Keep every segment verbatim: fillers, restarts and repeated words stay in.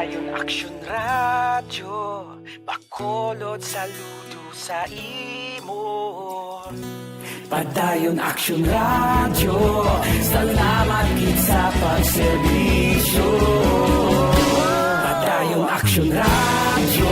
Aksyon Radyo Bacolod, saludo sa imo. Padayon Aksyon Radyo, salamat gid sa pagserbisyo. Padayon Aksyon Radyo.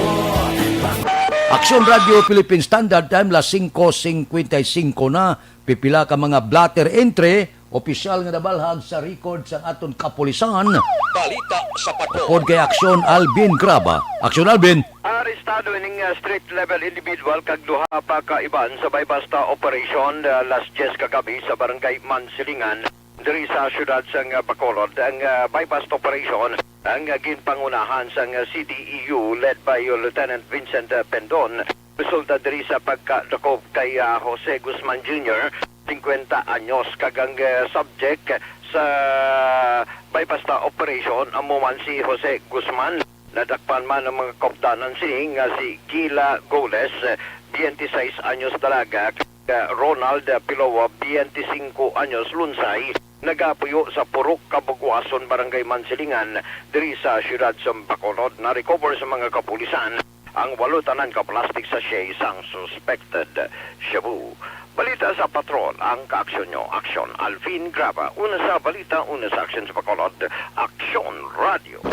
Aksyon Radyo Philippine Standard Time, las singko singkwenta y singko na. Pipila ka mga blotter entry, opisyal nga nabalhag sa record sang aton kapulisan. Balita sa Patrol. Upod kay Aksyon Alvin Graba. Aksyon Alvin. Arestado ining, ah, street level individual kag duha pa ka iban sa buy-bust operation, ah, las diyes kagabi sa barangay Mansilingan, diri sa siyudad sang, ah, Bacolod. Ang, ah, buy-bust operation ang, ah, ginpangunahan sang, ah, C D E U led by, uh, Lieutenant Vincent, ah, Pendon. Resulta diri sa pagkadakop kay, ah, Jose Guzman Junior, singkwenta anyos, kag ang, ah, subject sa buy-bust operation amo man si Jose Guzman. Nadakpan man ang mga kaupdanan sini nga si Gila Goles, biyente sais anyos, dalaga, kag Ronald Pilowa, biyente singko anyos, lunsay, nagapuyo sa Purok Kabugwason, Barangay Mansilingan, diri sa siyudad sa Bacolod. Na-recover sa mga kapulisan ang walo tanan ka plastic sachet sang suspected shabu. Balita sa Patrol, ang kaaksyon nyo. Aksyon, Alvin Graba. Una sa balita, una sa aksyon sa Bacolod, Aksyon Radyo.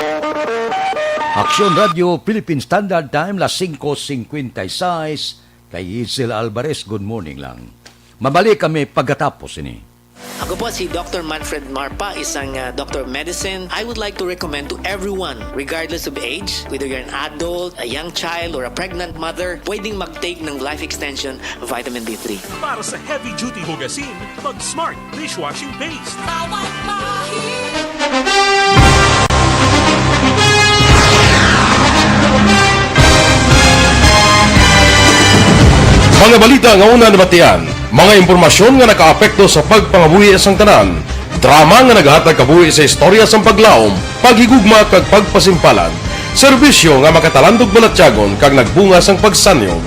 Aksyon Radyo, Philippine Standard Time, las singko singkwenta y sais. Kay Hazel Alvarez, good morning lang. Mabalik kami pagkatapos ini. Ako po si Doctor Manfred Marpa, isang, ah, Doctor of Medicine. I would like to recommend to everyone, regardless of age, whether you're an adult, a young child, or a pregnant mother, pwedeng mag-take ng Life Extension Vitamin D three. Para sa heavy-duty hugasin, mag-Smart Dishwashing Paste. Bawat bahid. Mga balita nga una nabatian, mga impormasyon nga nakaapekto sa pagpangabuhi sang tanan, drama nga nagahatag kabuhi sa istorya sang paglaom, paghigugma kag pagpasimpalan, serbisyo nga makatalandog balatyagon kag nagbunga sang pagsanyog.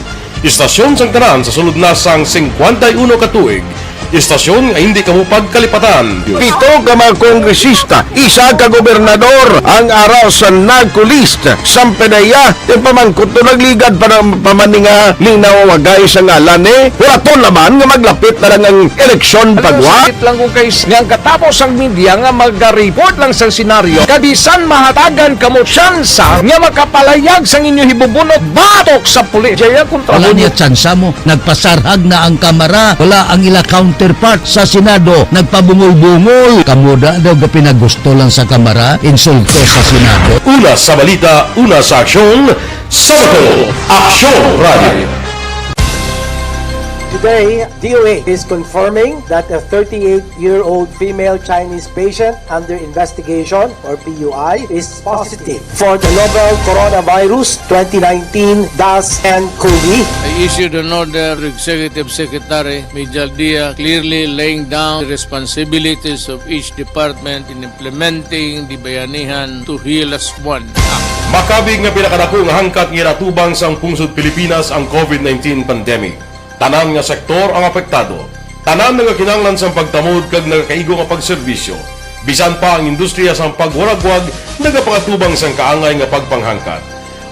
Istasyon sang tanan sa sulod na sang singkwenta y uno ka tuig. Istasyon nga hindi kamo pagkalipatan. Pito ka mga kongresista, isa ka gobernador, ang ara sa NAGCO list. Sampanaya, yung pamangkot to nagligad pa ng pamaninga, linaw wagay sa ngalan, eh. Huraton naman nga maglapit na lang ang eleksyon. Alam mo, pagwa. Sakit lang kung kay nga ang katapos ang media nga magariport lang sa senaryo, kabisan mahatagan kamo tsansa nga makapalayag sang inyo hibubunot batok sa pulis. Jaya kontra. Wala mo niya tsansa mo. Nagpasarhag na ang Kamara. Wala ang ila counterpart sa Senado. Nagpabungol-bungol. Kamo da daw gapinagusto lang sa Kamara. Insulto sa Senado. Una sa balita, una sa aksyon, sa Bacolod, Aksyon Radio. Today, D O H is confirming that a thirty-eight-year-old female Chinese patient under investigation, or P U I, is positive for the novel coronavirus twenty nineteen dash N COVID. I issued an order to Executive Secretary Mijal Dia, clearly laying down the responsibilities of each department in implementing the Bayanihan to Heal Us One Act. Makabig nga pinakadako nga hangkat nga ginatubang sang pungsod Pilipinas ang COVID nineteen pandemic. Tanan nga sektor ang apektado. Tanan nagakinahanglan sang pagtamod kag nagakaigo nga pagserbisyo. Bisan pa ang industriya sang pagwaragwag nagapangatubang sang kaangay nga pagpanghangkat.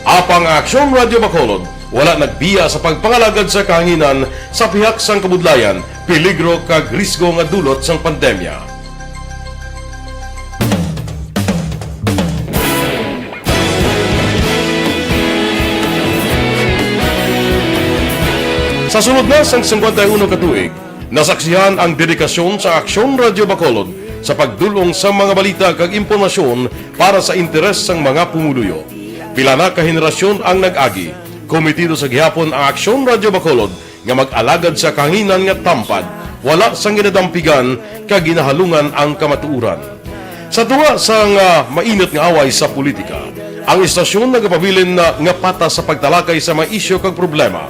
Apang ang Aksyon Radio Bacolod wala nagbiya sa pagpangalagad sa kahanginan sa pihak sang kabudlayan, peligro kag risgo nga dulot sang pandemya. Sa sulod na sang singkwenta y uno ka tuig, nasaksihan ang dedikasyon sa Aksyon Radio Bacolod sa pagdul-ong sa mga balita kag impormasyon para sa interes sang mga pumuluyo. Pila na ka henerasyon ang nag-agi. Kometido sa gihapon ang Aksyon Radio Bacolod nga mag-alagad sa kahanginan nga tampad, wala sang ginadampigan kag ginahalungan ang kamatuoran. Sa tunga sang, ah, mainit nga away sa politika, ang istasyon nagapabilin na nga patas sa pagtalakay sa mga isyu kag problema.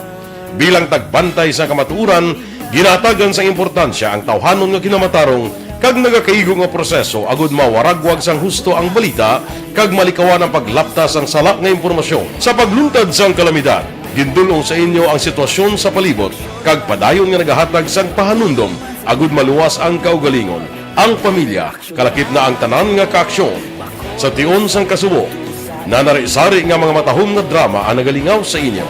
Bilang tagbantay sa kamatuoran, ginahatagan sang importansya ang tawhanon nga kinamatarong kag nagakaigo nga proseso agud mawaragwag sang husto ang balita kag malikawan ang paglapta sang sala nga impormasyon. Sa pagluntad sang kalamidad, gindul-ong sa inyo ang sitwasyon sa palibot kag padayon nga nagahatag sang pahanumdom agud maluwas ang kaugalingon, ang pamilya, kalakip na ang tanan nga kaaksyon. Sa tion sang kasubo, Nanari-sari nga mga matahom nga drama ang nagalingaw sa inyo.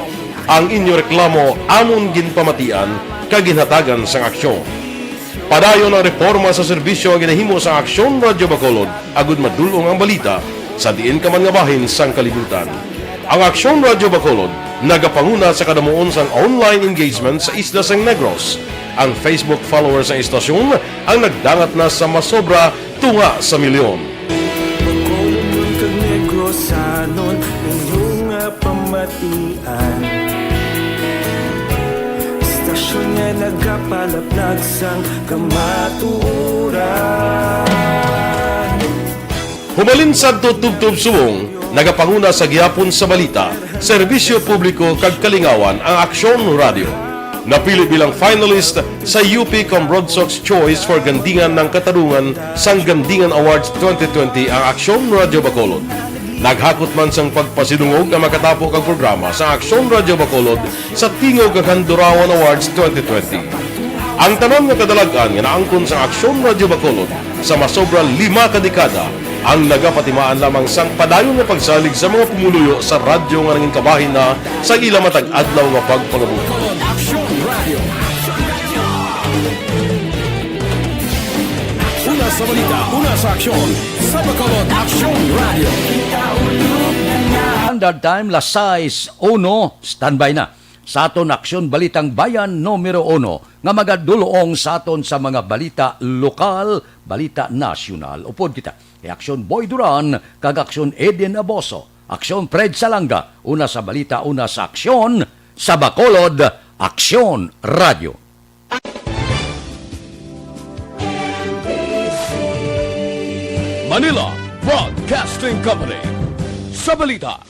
Ang inyo reklamo amon ginpamatian kag ginhatagan sang aksyon. Padayon ang reporma sa serbisyo nga ginahimo sang Aksyon Radyo Bacolod agud madul-ong ang balita sa diin ka man nga bahin sang kalibutan. Ang Aksyon Radyo Bacolod nagapanguna sa kadamuon sang online engagement sa isla sang Negros. Ang Facebook followers sang istasyon ang nagdangat na sa masobra tunga sa milyon. Bacolod kag Negrosanon, inyo nga pamatian. Istasyon nga nagapalaplag sang kamatuoran. Humalin sadto tubtob subong, nagapanguna sa gihapon sa balita, serbisyo publiko kag kalingawan ang Aksyon Radyo. Napili bilang finalist sa U P Cambronsox Choice for Gandingan ng Katarungan sang Gandingan Awards twenty twenty ang Aksyon Radyo Bacolod. Naghakot man sang pagpasidungog ang makatapo kag programa sa Aksyon Radyo Bacolod sa Tingog kag Handurawan Awards twenty twenty. Ang tanan nga kadalag-an nga naangkon sa Aksyon Radyo Bacolod sa masobra lima ka dekada ang nagapatimaan lamang sang padayon nga pagsalig sa mga pumuluyo sa radyo nga nangin kabahin na sa ila matag adlaw nga pagpangabuhi. Aksyon Radio. Una sa balita, una sa aksyon, sa Bacolod Aksyon Radio. Standard Time, las sais uno, standby na sa aton Aksyon Balitang Bayan numero uno nga magadulong sa aton sa mga balita lokal, balita nasyonal. Upod kita kay Aksyon Boy Duran kag Aksyon Eden Aboso. Aksyon Fred Salanga, una sa balita, una sa aksyon, sa Bacolod, Aksyon Radio. Manila Broadcasting Company. Sa balita,